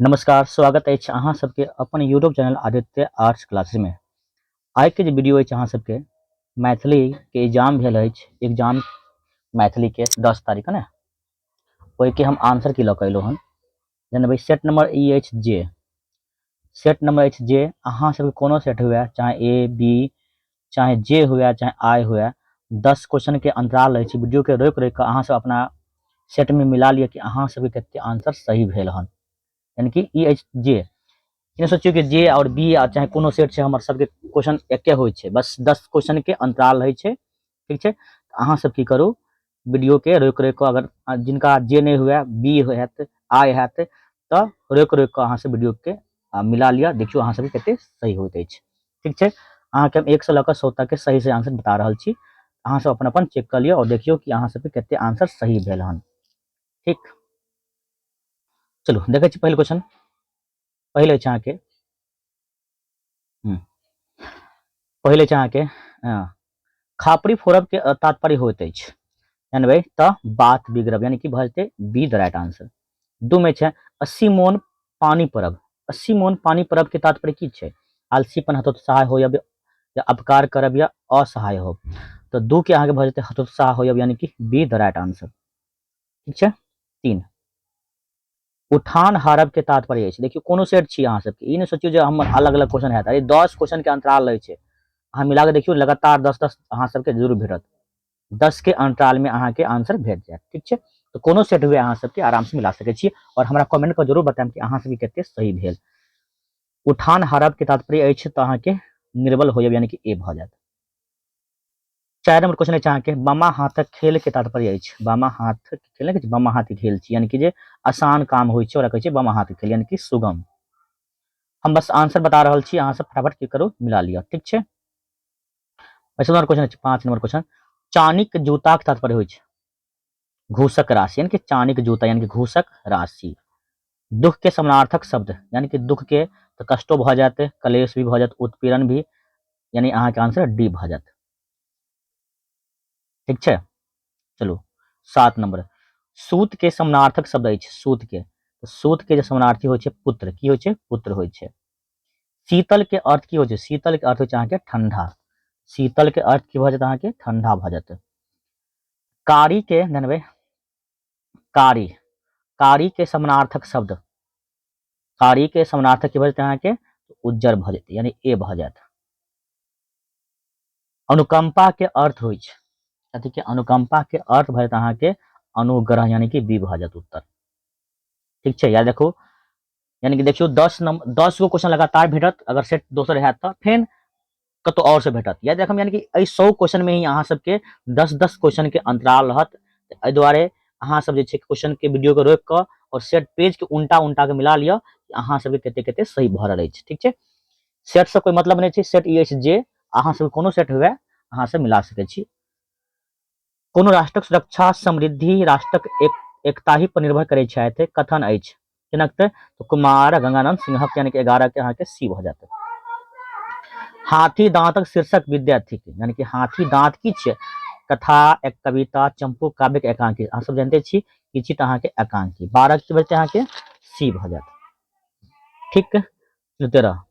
नमस्कार, स्वागत अछि अहाँ सबके अपन YouTube channel Aditya arts classes में। आइ के जे वीडियो अछि अहाँ सबके मैथिली के एग्जाम भेल अछि, एग्जाम मैथिली के 10 तारीख ने, ओहिके हम आंसर की लऽ कऽ अयलहुँ हन। जनबै सेट नंबर ई अछि जे सेट नंबर अछि जे अहाँ सबके कोनो सेट हुए, चाहे ए बी चाहे जे हुए चाहे आई हुए, 10 क्वेश्चन के अंतराल अछि। वीडियो के रोकि रोकि कऽ अहाँ सब अपना सेट में मिला लिअ कि अहाँ सबके कते आंसर सही भेल हन। यानी कि ई अछि जे ई सोचियौ कि जे और बी आ चाहे कोनो सेट छै, हमर सबके क्वेश्चन एके होइ छै, बस 10 क्वेश्चन के अंतराल रहै छै। ठीक छै, अहाँ सब की करू, वीडियो के रोकि रोकि कऽ, अगर जिनका जे नहि हुए, बी हैत, आई हैत, तऽ रोकि रोकि कऽ अहाँ सब वीडियो के मिला लिअ, देखियौ अहाँ सबके कते सही होइत अछि। ठीक छै, अहाँके हम 1 से लऽ कऽ 100 तक के सही सही आंसर बता रहल छी। अहाँ सब अपन अपन चेक कऽ लिअ और देखियौ कि अहाँ सबके कते आंसर सही भेल हन। ठीक, चलू देखै छी पहिल क्वेश्चन। पहिल अछि अहाँके, पहिल अछि अहाँके, हँ, खापड़ी फोड़ब के तात्पर्य होइत अछि, जानबै तऽ बात बिगड़ब, यानी कि भऽ जेतै बी द राइट आंसर। 2 में छै 80 मोन पानी पड़ब, 80 मोन पानी पड़ब के तात्पर्य की छै, आलसीपन, हतोत्साह होयब या अपकार करब या असहाय होब, तऽ 2 के अहाँके भऽ जेतै हतोत्साह होयब, यानी कि बी द राइट आंसर। ठीक छै, 3 उठान हारब के तात्पर्य अछि। देखियौ कोनो सेट छी अहाँ सबके, ई नहि सोचियौ जे हमर अलग अलग क्वेश्चन हैत, अरे 10 क्वेश्चन के अंतराल रहै छै, अहाँ मिला कऽ देखियौ लगातार 10-10 अहाँ सबके जरूर भेटत, 10 के अंतराल में अहाँके आंसर भेट जायत। ठीक छै, तऽ कोनो सेट हुए अहाँ सबके आराम से मिला सकै छी और हमरा कमेंट कऽ जरूर बतायब कि अहाँ सबके कते सही भेल। उठान हारब के तात्पर्य अछि तऽ अहाँके निर्बल होयब, यानी कि ए भऽ जायत। 4 नंबर क्वेश्चन अछि अहाँके बामा हाथक खेल के तात्पर्य अछि। बामा हाथक खेल नहि कहै छै, बामा हाथ के खेल छी, यानी कि जे आसान काम होइ छै ओकरा कहै छै बामा हाथ के खेल, यानी कि सुगम। हम बस आंसर बता रहल छी, अहाँ सब फटाफट की करू मिला लिअ। ठीक छै, 5 नंबर क्वेश्चन अछि, 5 नंबर क्वेश्चन, चानीक जूताक तात्पर्य होइ छै घूसक राशि, यानी कि चानीक जूता यानी कि घूसक राशि। दुख के समानार्थक शब्द, यानी कि दुख के तऽ कष्टो भऽ जायत, कलेश भी भऽ जायत, उत्पीड़न भी, यानी अहाँके आंसर डी भऽ जायत। ठीक छै, चलू 7 नंबर, सूत के समानार्थक शब्द अछि सूत के, सूत के जे समानार्थी होइ छै पुत्र, की होइ छै, पुत्र होइ छै। शीतल के अर्थ की होइ छै, शीतल के अर्थ होइ छै अहाँके ठंडा, शीतल के अर्थ की भऽ जायत अहाँके ठंडा भऽ जायत। कारी के जानबै, कारी, कारी के समानार्थक शब्द, कारी के समानार्थक की भऽ जेतै अहाँके उज्जर भऽ जेतै, यानी ए भऽ जायत। अनुकंपा के अर्थ होइ छै कथी के, अनुकंपा के अर्थ भऽ जायत अहाँके अनुग्रह, यानी कि बी भऽ जायत उत्तर। ठीक छै, याद रखू, यानी कि देखियौ 10 नंबर, 10 गो क्वेश्चन लगातार भेटत, अगर सेट दोसर हैत तऽ फेर कतौ और से भेटत। याद रखम, यानी कि एहि 100 क्वेश्चन में ही अहाँ सबके 10-10 क्वेश्चन के अंतराल रहत। एहि दुआरे अहाँ सब जे छै क्वेश्चन के वीडियो के रोकि कऽ और सेट पेज के उल्टा उल्टा के मिला लिअ कि अहाँ सबके कते कते सही भऽ रहल अछि। ठीक छै, सेट से कोई मतलब नहि छै, सेट ई अछि जे अहाँ सबके कोनो सेट हुए अहाँ सब मिला सकै छी। कोनो राष्ट्रक सुरक्षा समृद्धि राष्ट्रक एकता ही पर निर्भर करै छथि कथन अछि, केना तऽ कुमार गंगानंद सिंहक, यानी कि 11 के अहाँके सी भऽ जायत। हाथी दांतक शीर्षक विद्या थिक, यानी कि हाथी दांत की छियै, कथा, एक कविता, चंपू काव्य के एकांकी, अहाँ सब जानते छी की छी तऽ अहाँके एकांकी। 12 की बजते अहाँके सी भऽ जायत। ठीक, 13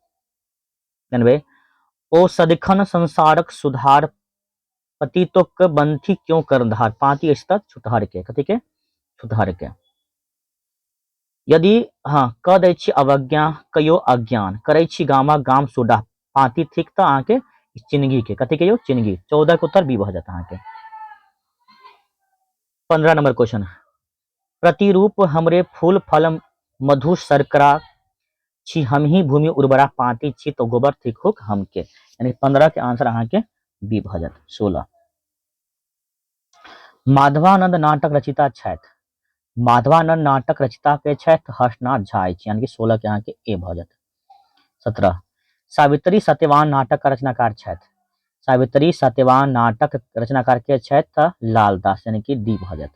जानबै, ओ सदिखन संसारक सुधार पतितोक बंथी क्यों कर्णधार, पांति अछि तऽ छुतहर के, कथी के, छुतहर के। यदि हाँ कऽ दै छी अवज्ञा कयो अज्ञान, करै छी गामक गाम सुडा, पांति थिक तऽ अहाँके चिनगी के, कथी के यौ, चिनगी। 14 के उत्तर बी भऽ जायत अहाँके। 15 नंबर क्वेश्चन, प्रतिरूप हमरे फूल फल मधु शर्करा छी हमही भूमि उर्वरा, पांति छी तो गोबर थिक हुक हमके, यानी 15 के आंसर अहाँके बी भऽ जायत। 16 माधवानंद नाटक रचिता छथि, माधवानंद नाटक रचिता के छथि हर्षनाथ झा अछि, यानी कि 16 के अहाँके ए भऽ जायत। 17 सावित्री सत्यवान नाटक का रचनाकार छथि, सावित्री सत्यवान नाटक रचनाकार के छथि तऽ लालदास, यानी कि डी भऽ जायत।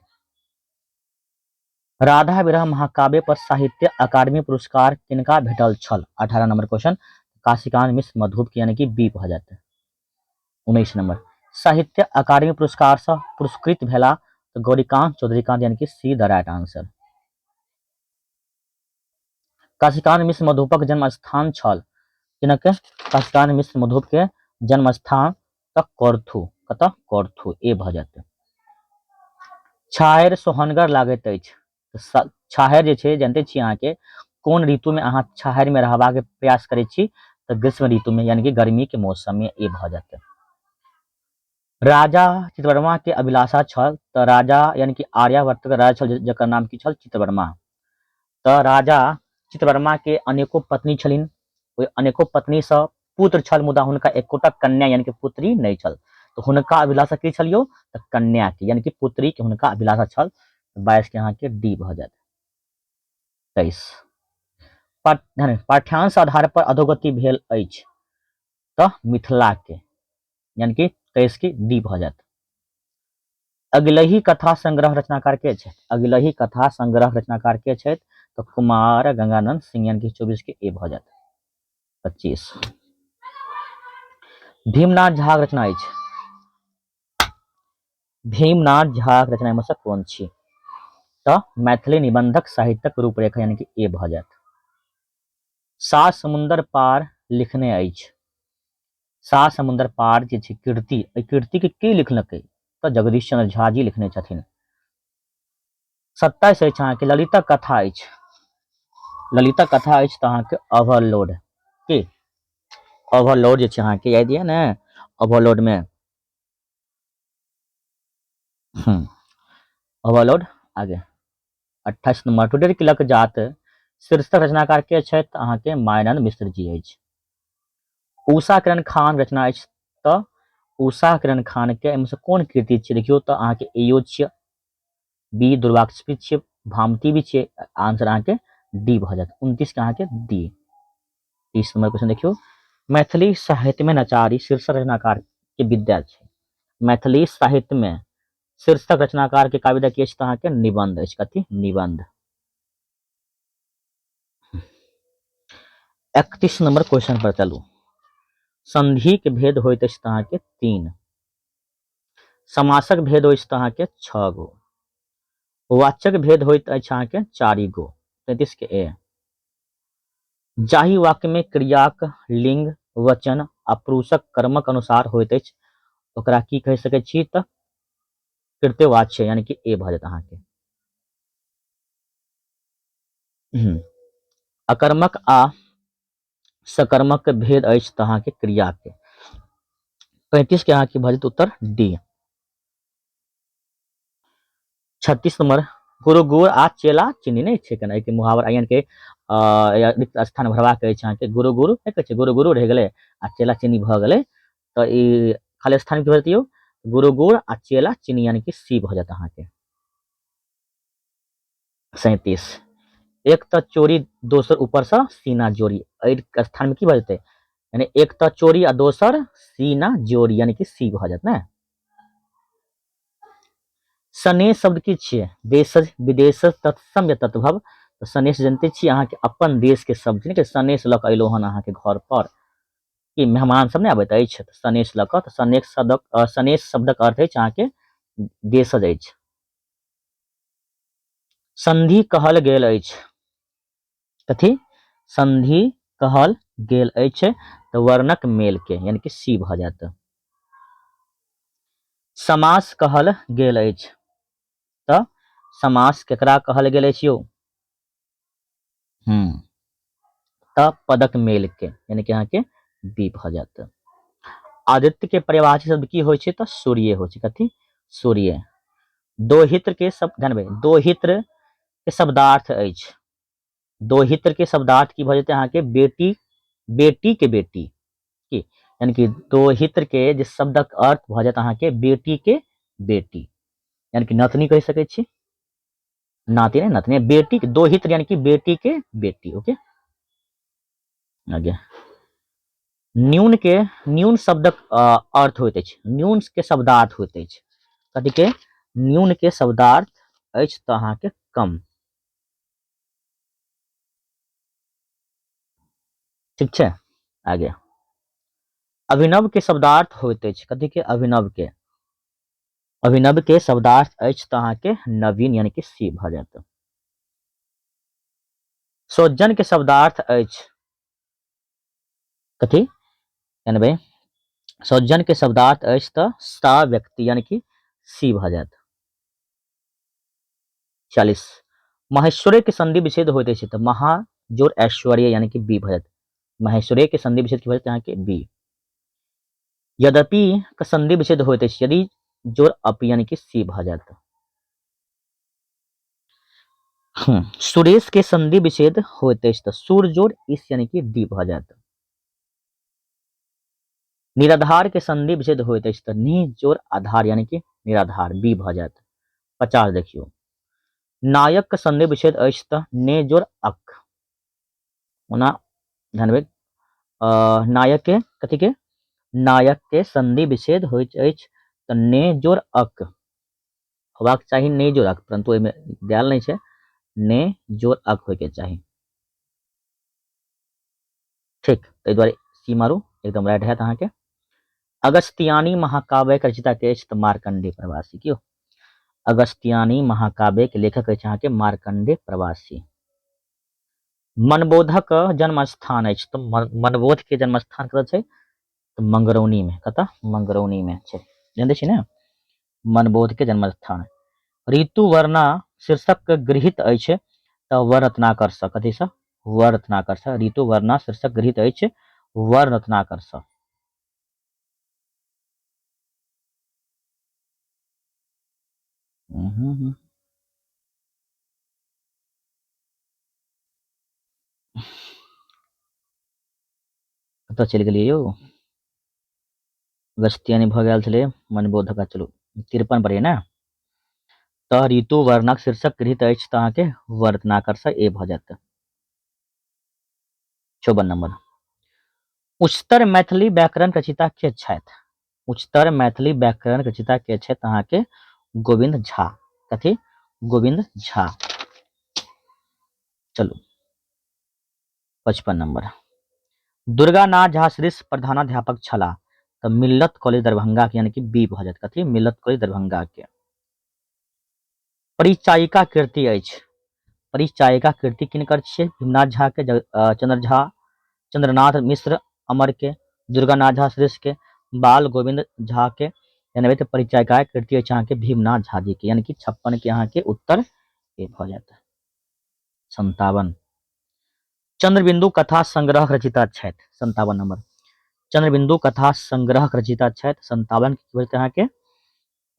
राधा विरह महाकाव्य पर साहित्य अकादमी पुरस्कार किनका भेटल छल, 18 नंबर क्वेश्चन काशीकांत मिश्र मधुप के, यानी कि बी भऽ जायत। 19 नंबर साहित्य अकादमी पुरस्कार से पुरस्कृत भेला तऽ गौरीकांत चौधरीकांत, यानी कि C the right answer. Kashikant Mishra मधुपक जन्म स्थान छल जनक काशीकांत मिश्र मधुप के जन्म स्थान तऽ करथू कतऽ करथू ए भऽ जेतै छाहरि सोहनगर लागैत अछि छाहरि जे छै जानते छी अहाँके कोन ऋतुमे अहाँ छाहरिमे रहबाक प्रयास करै छी तऽ ग्रीष्म ऋतुमे यानी कि गर्मीके मौसममे ए भऽ जेतै राजा चित्रवर्मा के अभिलाषा छल तऽ राजा यानी कि आर्यावर्त के राजा छल जकर नाम की छल चित्रवर्मा तऽ राजा चित्रवर्मा के अनेको पत्नी छलिन ओहि अनेको पत्नीसँ पुत्र छल मुदा हुनका एकोटा कन्या यानी कि पुत्री नहि छल तऽ हुनका अभिलाषा की छल यौ तऽ कन्या के यानी कि पुत्री के हुनका अभिलाषा छल 22 के अहाँके डी भऽ जायत 23 पाठ्यांश आधार पर अधोगति भेल अछि तऽ मिथिला के यानी कि 23 के डी भऽ जायत अगिलही कथा संग्रह रचनाकार के छथि अगिलही कथा संग्रह रचनाकार के छथि तऽ कुमार गंगानंद सिंह यानी कि 24 के ए भऽ जायत 25 भीमनाथ झा रचना अछि भीमनाथ झा रचना में से कोन छी तऽ मैथिली निबंधक साहित्यक रूपरेखा यानी कि ए भऽ जायत सात समुन्दर पार लिखने अछि सात समुन्दर पार जे छै कृति एहि कृतिके के लिखलकै तऽ जगदीश चंद्र झा जी लिखने छथिन 27 अछि अहाँके ललितक कथा अछि ललितक कथा अछि तऽ अहाँके ओवरलोड की ओवरलोड जे छै अहाँके याद यऽ ने ओवरलोडमे ओवरलोड आगे 28 नंबर टुडेर किलक जात शीर्षक रचनाकार के छथि अहाँके मायानंद मिश्र जी अछि उषा किरण खान रचना अछि तऽ उषा किरण खान के एहिमे से कोन कृति छियै देखियौ तऽ अहाँके एयो छियै बी दुर्वाक्ष भी छियै भामती भी छियै आंसर अहाँके डी भऽ जायत 29 के अहाँके डी 30 नंबर क्वेश्चन देखियौ मैथिली साहित्य में नचारी शीर्षक रचनाकार के विद्या छै मैथिली साहित्य में शीर्षक रचनाकार के काव्य की अछि तऽ अहाँके निबंध अछि कथी निबंध 31 नंबर क्वेश्चन पर चलू संधि के भेद होइत अछि तऽ अहाँके तीन समासक भेद होइत अछि तऽ अहाँके छह गो वाचक भेद होइत अछि अहाँके चारि गो 33 के ए जाहि वाक्यमे क्रियाक लिंग वचन आ पुरुषक कर्मक अनुसार होइत अछि ओकरा की कहि सकैत छी तऽ कृत्यवाच्य यानी कि ए भऽ जायत अहाँके अकर्मक आ सकर्मक भेद अछि तऽ अहाँके क्रियाके 35 के अहाँके भऽ जायत उत्तर डी 36 नंबर गुरु गुड़ आ चेला चीनी नहि छै केना एहिके मुहावरा यानी कि रिक्त स्थान भरबाक अछि अहाँके गुरु गुरु नहि कहै छै गुरु गुरु रहि गेलै आ चेला चीनी भऽ गेलै तऽ ई खाली स्थान की भऽ जेतै यौ गुरु गुड़ आ चेला चीनी यानी कि सी भऽ जायत अहाँके 37 एक तऽ चोरी दोसर ऊपरसँ सीना जोड़ी एहि स्थानमे की भऽ जेतै यानी एक तऽ चोरी आ दोसर सीना जोड़ी यानी कि सी भऽ जायत ने स्नेह शब्द की छियै देशज विदेशज तत्सम या तद्भव तऽ स्नेह जनते छियै अहाँके अपन देश के शब्द ने स्नेह लऽ कऽ अयलहुँ हन अहाँके घर पर कि मेहमान सब नहि अबैत अछि तऽ स्नेह लऽ कऽ तऽ स्नेह शब्दक स्नेह शब्दक अर्थ अछि अहाँके देशज अछि संधि कहल गेल अछि कथी संधि कहल गेल अछि तऽ वर्णक मेल के यानी कि सी भऽ जायत समास कहल गेल अछि तऽ समास केकरा कहल गेल अछि यौ तऽ पदक मेल के यानी कि अहाँके बी भऽ जायत आदित्य के पर्यायवाची शब्द की होइ छै तऽ सूर्य होइ छै कथी सूर्य दोहित्र के शब्द ध्यान देबै दोहित्र के शब्दार्थ अछि दोहित्र के शब्दार्थ की भऽ जेतै अहाँके बेटी बेटी के बेटी की यानी कि दोहित्र के जे शब्दक अर्थ भऽ जायत अहाँके बेटी के बेटी यानी कि नतनी कहि सकै छी नाती नहीं नतनी बेटी के दोहित्र यानी कि बेटी के बेटी ओके आगे न्यून के न्यून शब्दक अर्थ होइत अछि न्यून के शब्दार्थ होइत अछि कथी के न्यून के शब्दार्थ अछि तऽ अहाँके कम ठीक छै आगे अभिनव के शब्दार्थ होइत अछि कथी के अभिनव के अभिनव के शब्दार्थ अछि तऽ अहाँके नवीन यानी कि सी भऽ जायत। सौजन के शब्दार्थ अछि कथी जानबै? सौजन के शब्दार्थ अछि तऽ सा व्यक्ति, यानी कि सी भऽ जायत। 40, महेश्वरे के संधि विच्छेद होइत अछि तऽ महा जोर ऐश्वर्य, यानी कि बी भऽ जायत। महेश्वरे के संधि विच्छेद की भऽ जायत अहाँके? बी। यद्यपि के संधि विच्छेद होइत अछि यदि जोर अपि, यानी कि सी भऽ जायत। सुरेश के संधि विच्छेद होइत अछि तऽ सुर जोर इस, यानी कि डी भऽ जायत। निराधार के संधि विच्छेद होइत अछि तऽ नि जोर आधार, यानी कि निराधार, बी भऽ जायत। 50 देखियौ, नायक के संधि विच्छेद अछि तऽ ने जोर अक। ओना ध्यान, नायक के कथी के? नायक के संधि विच्छेद होइत अछि तऽ ने जोर अक होबाक चाही, ने जोर अक, परंतु एहिमे देल नहि छै, ने जोर अक होइके चाही। ठीक, ताहि दुआरे सी मारू, एकदम राइट हैत अहाँके। अगस्त्यानी महाकाव्य के रचयिता के अछि तऽ मार्कंडेय प्रवासी। क्यों? अगस्त्यानी महाकाव्य के लेखक अछि अहाँके मार्कंडेय प्रवासी। मनबोधक जन्म स्थान अछि तऽ मनबोध के जन्म स्थान कतऽ छै? तऽ मंगरौनी में। कतऽ? मंगरौनी में छै, जानते छी ने मनबोध के जन्म स्थान। ऋतुवर्णा शीर्षक गृहित अछि तऽ वररत्नाकर सँ। कथी सँ? वररत्नाकर सँ। ऋतुवर्णा शीर्षक गृहित अछि वररत्नाकर सँ। कतऽ चलि गेलियै यौ? अगस्त्यानी भऽ गेल छलै, मनबोधक। चलू 53 पर ने तऽ ऋतु वर्णक शीर्षक गृहित अछि तऽ अहाँके वर्तनाकर से ए भऽ जायत। 54 नंबर, उच्चतर मैथिली व्याकरण रचयिता के छथि? उच्चतर मैथिली व्याकरण रचयिता के छथि? अहाँके गोविंद झा। कथी? गोविंद झा। चलू 55 नंबर, दुर्गानाथ झा श्रीश प्रधानाध्यापक छलाह तऽ मिल्लत कॉलेज दरभंगा के, यानी कि बी भऽ जायत। कथी? मिल्लत कॉलेज दरभंगा के। परिचायिका कृति अछि, परिचायिका कृति किनकर छियै? भीमनाथ झा के, चंद्र झा, चंद्रनाथ मिश्र अमर के, दुर्गानाथ झा श्रेष्ठ के, बाल गोविंद झा के। यानी तऽ परिचायिका कृति अछि अहाँके भीमनाथ झा जी के, यानी कि 56 के अहाँके उत्तर ए भऽ जायत। 57, चंद्रबिंदु कथा संग्रह रचयिता छथि? 57 नंबर, चंद्रबिंदु कथा संग्रह रचयिता छथि 57 की होइत अहाँके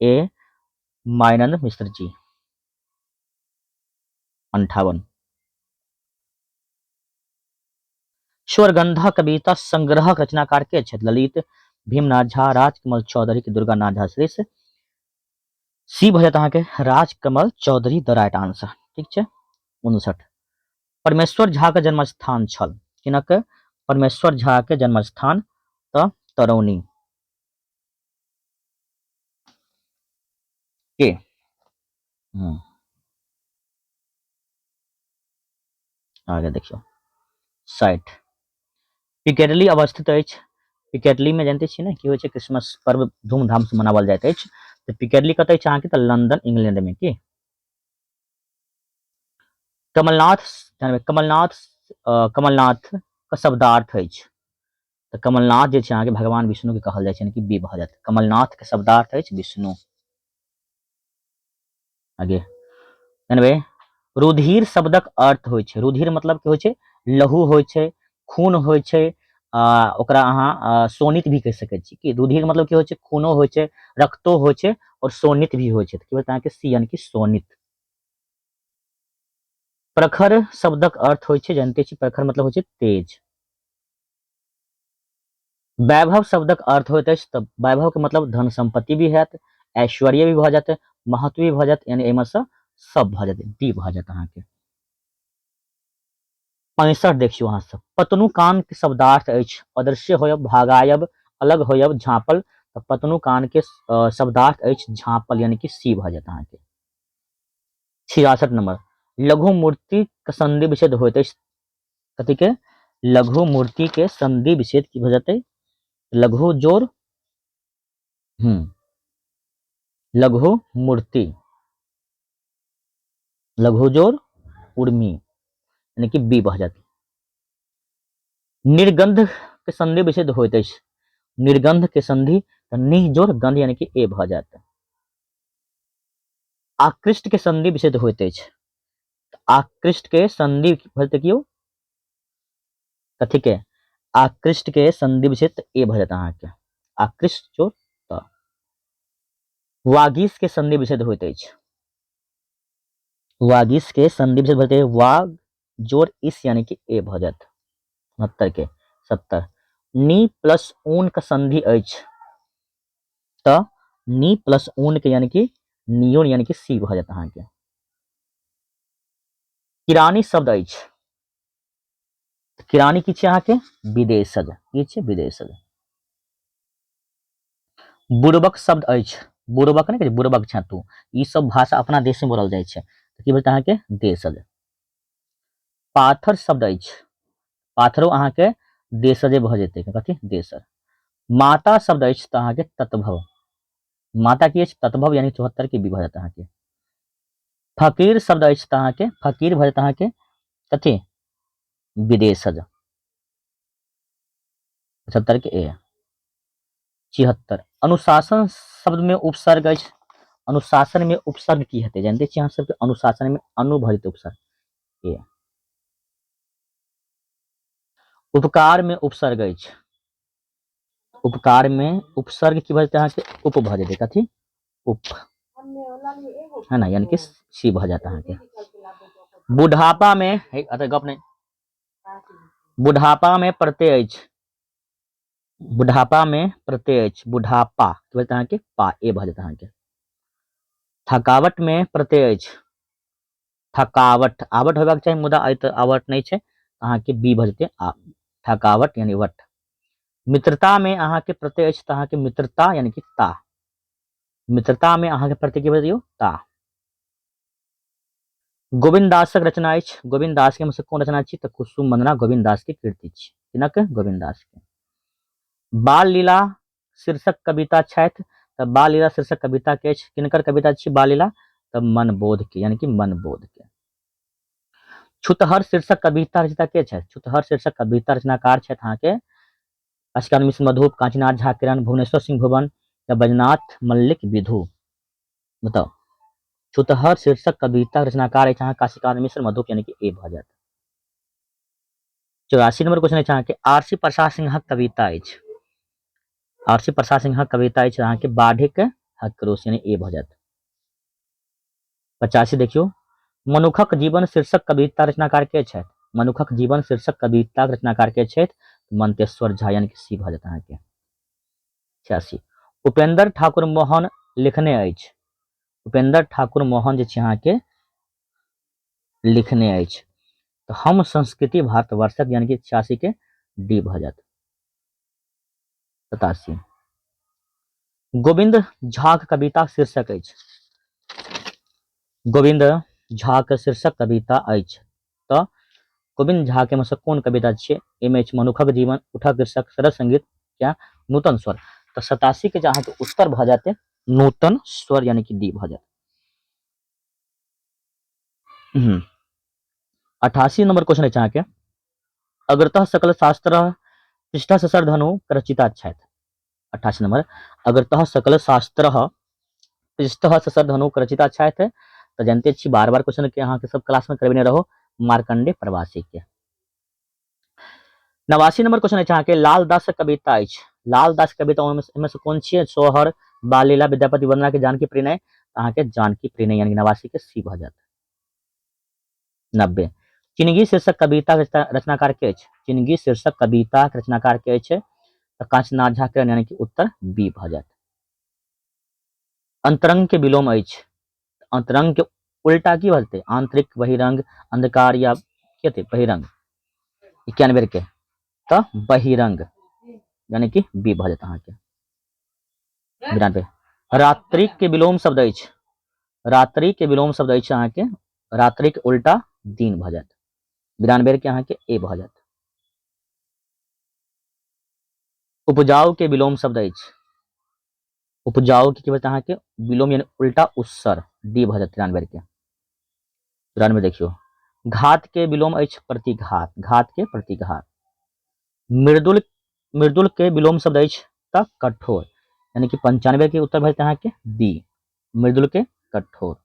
ए मायानंद मिश्र जी। 58, स्वरगंधा कविता संग्रहक रचनाकार के छथि? ललित, भीमनाथ झा, राजकमल चौधरी के दुर्गानाथ झा श्रेष्ठ। सी भऽ जायत अहाँके राजकमल चौधरी द राइट आंसर। ठीक छै। 59, परमेश्वर झा के जन्म स्थान छल किनक? परमेश्वर झा के जन्म स्थान तऽ तरौनी के। आगे देखियौ 60, पिकेडली अवस्थित अछि। पिकेडली में जानते छी ने की होइ छै? क्रिसमस पर्व धूमधाम से मनावल जाइत अछि। तऽ पिकेडली कतऽ अछि अहाँके? तऽ लंदन, इंग्लैंड में। की कमलनाथ, कमलनाथ, कमलनाथ के शब्दार्थ अछि तऽ कमलनाथ जे छै अहाँके भगवान विष्णु के कहल जाइ छै, कि बी भऽ जायत। कमलनाथ के शब्दार्थ अछि विष्णु। आगे जानबै, रुधिर शब्दक अर्थ होइ छै, रुधिर मतलब की होइ छै? लहू होइ छै, खून होइ छै, आ ओकरा अहाँ शोणित भी कहि सकै छी। कि रुधिर मतलब की होइ छै? खूनो होइ छै, रक्तो होइ छै और शोणित भी होइ छै। तऽ की होत अहाँके? सी, यानी कि शोणित। प्रखर शब्दक अर्थ होइ छै, जानते छी, प्रखर मतलब होइ छै तेज। वैभव शब्दक अर्थ होइत अछि तऽ वैभव के मतलब धन संपत्ति भी हैत, ऐश्वर्य भी भऽ जायत, महत्व भी भऽ जायत, यानी एहिमे सँ सब भऽ जायत, डी भऽ जायत अहाँके। 65 देखियौ अहाँ सब, पतनु कान के शब्दार्थ अछि अदृश्य होयब, भागायब, अलग होयब, झाँपल। तऽ पतनु कान के शब्दार्थ अछि झाँपल, यानी कि सी भऽ जायत अहाँके। 66 नंबर, लघु मूर्ति के संधि विच्छेद होइत अछि कथी के? लघु मूर्ति के संधि विच्छेद की भऽ जेतै? लघु जोर लघु मूर्ति, लघु जोर उर्मी। यानी कि बी भऽ जायत। निर्गंध के संधि विच्छेद होइत अछि। निर्गंध के संधि तऽ निह जोड़ गंध यानी कि ए भऽ जायत। आकृष्ट के संधि विच्छेद होइत अछि। आकृष्ट के संधि भऽ जेतै कियो कथी के? आकृष्ट के संधि विच्छेद ए भऽ जायत अहाँके, आकृष्ट जोड़ त। वागीश के संधि विच्छेद होइत अछि। वागीश के संधि विच्छेद भऽ जेतै वाग जोड़ इस यानी कि ए भऽ जायत। 69 के 70 नी प्लस ऊन के संधि अछि तऽ नी प्लस ऊन के यानी कि नियोन यानी कि सी भऽ जायत अहाँके। किरानी शब्द अछि, किरानी की छै अहाँके? विदेशज। की छै? विदेशज। बुड़बक शब्द अछि, बुड़बक नहि कहै बुड़बक छै तू, ई सब भाषा अपना देश में बोलल जाइ छै, तऽ की बोलते अहाँके? देशज। पाथर शब्द अछि, पाथरो अहाँके देशजे भऽ जेतै, कथी? देशज। माता शब्द अछि तऽ अहाँके तत्भव। माता की अछि? तत्भव, यानी 74 के बी भऽ जायत अहाँके। फकीर शब्द अछि तऽ अहाँके फकीर भऽ जायत अहाँके कथी? विदेशज। 75 के ए। 76 अनुशासन शब्द में उपसर्ग अछि। अनुशासन में उपसर्ग की हेतै? जानते छी अहाँ सबके, अनुशासन में अनु भऽ जेतै उपसर्ग ए। उपकार में उपसर्ग अछि। उपकार में उपसर्ग की भऽ जेतै अहाँके? उप भऽ जेतै, कथी? उप, है ना, यानी कि सी भऽ जायत अहाँके। बुढ़ापा में हे, अतः गप नहि, बुढ़ापा में प्रत्यय अछि। बुढ़ापा में प्रत्यय अछि, बुढ़ापा की भऽ जेतै अहाँके? पा, ए भऽ जेतै अहाँके। थकावट में प्रत्यय अछि। थकावट, आवट होबाक चाही, मुदा एहि तऽ आवट नहि छै, अहाँके बी भऽ जेतै आ थकावट यानी वट। मित्रता में अहाँके प्रत्यय अछि तऽ अहाँके मित्रता यानी कि ता। मित्रता में अहाँके प्रत्यय की भऽ जेतै? ता। गोविन्द दासक रचना अछि। गोविन्द दास के हमसब कोन रचना छी? तऽ कुसुम वंदना गोविन्द दास के कृति छी। किनक? गोविन्द दास के। बाल लीला शीर्षक कविता छथि, तऽ बाल लीला शीर्षक कविता के अछि, किनकर कविता छी बाल लीला? तऽ मनबोध के, यानी कि मनबोध के। छुतहर शीर्षक कविता रचयिता के छथि? छुतहर शीर्षक कविता रचनाकार छथि अहाँके अशकांत मिश्र मधुप, कांचीनाथ झा किरण, भुवनेश्वर सिंह भुवन या बैजनाथ मल्लिक विधु। बताउ, छुतहर शीर्षक कविता रचनाकार अछि अहाँ काशीकांत मिश्र मधुप, यानी कि ए भऽ जायत। 84 नंबर क्वेश्चन अछि अहाँके आरसी प्रसाद सिंहक कविता अछि। आरसी प्रसाद सिंहक कविता अछि अहाँके बाढ़िक हक्रोश, यानी ए भऽ जायत। 85 देखियौ, मनुखक जीवन शीर्षक कविता रचनाकार के छथि? मनुखक जीवन शीर्षक कविता रचनाकार के छथि? मंतेश्वर झा, यानी कि सी भऽ जायत अहाँके। 86 उपेंद्र ठाकुर मोहन लिखने अछि। उपेंद्र ठाकुर मोहन जे छै अहाँके लिखने अछि तऽ हम संस्कृति भारतवर्षक, यानी कि 86 के डी भऽ जायत। 87 गोविंद झाक कविता शीर्षक अछि। गोविंद झाक शीर्षक कविता अछि तऽ गोविंद झा के मतलब कोन कविता छियै? एहिमे अछि मनुखक जीवन, उठक कृषक, सरस संगीत या नूतन स्वर। तऽ 87 के जे अहाँके उत्तर भऽ जाते नूतन स्वर, यानी कि डी भऽ जायत। 88 नंबर क्वेश्चन अछि अहाँके, अग्रतः सकल शास्त्र पृष्ठ ससर धनु रचिता छथि। 88 नंबर, अग्रतः सकल शास्त्र पृष्ठ ससर धनु रचिता छथि, तऽ जानते छी बार बार क्वेश्चन के अहाँके सब क्लास में करबेने रहो, मार्कंडे प्रवासी के। 89 नंबर क्वेश्चन अछि अहाँके, लालदास कविता अछि। लालदास कविता ओहिमे से कोन छियै? सोहर, बालीला, विद्यापति वंदना के जानकी प्रणय। अहाँके जानकी प्रणय, यानी 89 के सी भऽ जायत। 90 चिनगी शीर्षक कविता रचनाकार के अछि? चिनगी शीर्षक कविता रचनाकार के अछि? तऽ कांचनाथ झा के, यानी कि उत्तर बी भऽ जायत। अंतरंग के विलोम अछि। अंतरंग के उल्टा की भऽ जेतै? आंतरिक, बहिरंग, अंधकार या की हेतै? बहिरंग। 91 के तऽ बहिरंग, यानी कि बी भऽ जायत अहाँके। 92 रात्रिक के विलोम शब्द अछि। रात्रि के विलोम शब्द अछि अहाँके, रात्रिक उल्टा दिन भऽ जायत। 92 के अहाँके ए भऽ जायत। उपजाऊ के विलोम शब्द अछि। उपजाऊ के की भऽ अहाँके विलोम यानी उल्टा उत्सर, डी भऽ जायत 93 के। 93 देखियौ, घात के विलोम अछि प्रतिघात, घात के प्रतिघात। मृदुल, मृदुल के विलोम शब्द अछि तऽ कठोर, यानी कि 95 के उत्तर भऽ जेतै अहाँके बी, मृदुल के कठोर।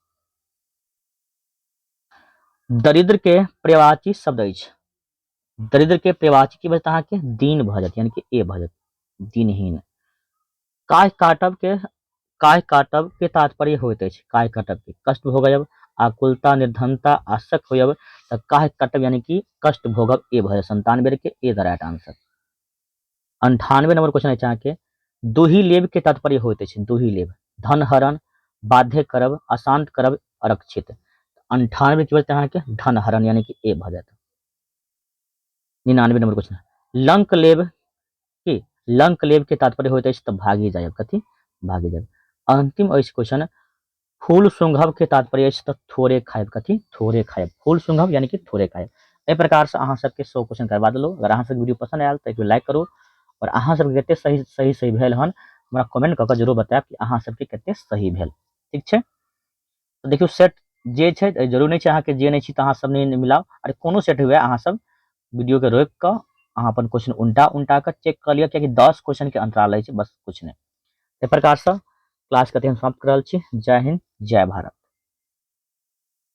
दरिद्र के पर्यायवाची शब्द अछि, दरिद्र के पर्यायवाची की भऽ जेतै अहाँके दीन भऽ जायत, यानी कि ए भऽ जायत, दीनहीन। काय काटब के, काय काटब के तात्पर्य होइत अछि, काय काटब के कष्ट भोगब, आकुलता, निर्धनता, आसक्त होयब, तऽ काय काटब यानी कि कष्ट भोगब, ए भऽ जायत 97 के A the right answer. 98 number question अछि अहाँके, दुही लेब के तात्पर्य होइत अछि, दुही लेब धन हरण, बाध्य करब, अशांत करब, आरक्षित। 98 के बचत अहाँके धन हरण यानी कि ए भऽ जायत। 99 नंबर क्वेश्चन, लंक लेब की, लंक लेब के तात्पर्य होइत अछि तऽ भागी जायब, कथी भागी जायब। अंतिम अछि क्वेश्चन, फूल सूंघब के तात्पर्य अछि तऽ थोड़े खायब, कथी थोड़े खायब, फूल सूंघब यानी कि थोड़े खायब। एहि प्रकार से अहाँ सबके 100 क्वेश्चन करबा देलहुँ। अगर अहाँ सबके वीडियो पसंद आयल तऽ एक बेर लाइक करू और अहाँ सबके कते सही सही सही भेल हन हमरा कमेंट कऽ कऽ जरूर बतायब कि अहाँ सबके कते सही भेल। ठीक छै, तऽ देखियौ सेट जे छै जरूर नहि छै अहाँके जे नहि छी तऽ अहाँ सब नहि मिलाउ, अरे कोनो सेट हुए अहाँ सब वीडियो के रोकि कऽ अहाँ अपन क्वेश्चन उल्टा उल्टा कऽ चेक कऽ लिअ, कियाकि 10 क्वेश्चन के अंतराल अछि, बस कुछ नहि। एहि प्रकारसँ क्लास के हम समाप्त कर रहल छी। जय हिंद, जय भारत।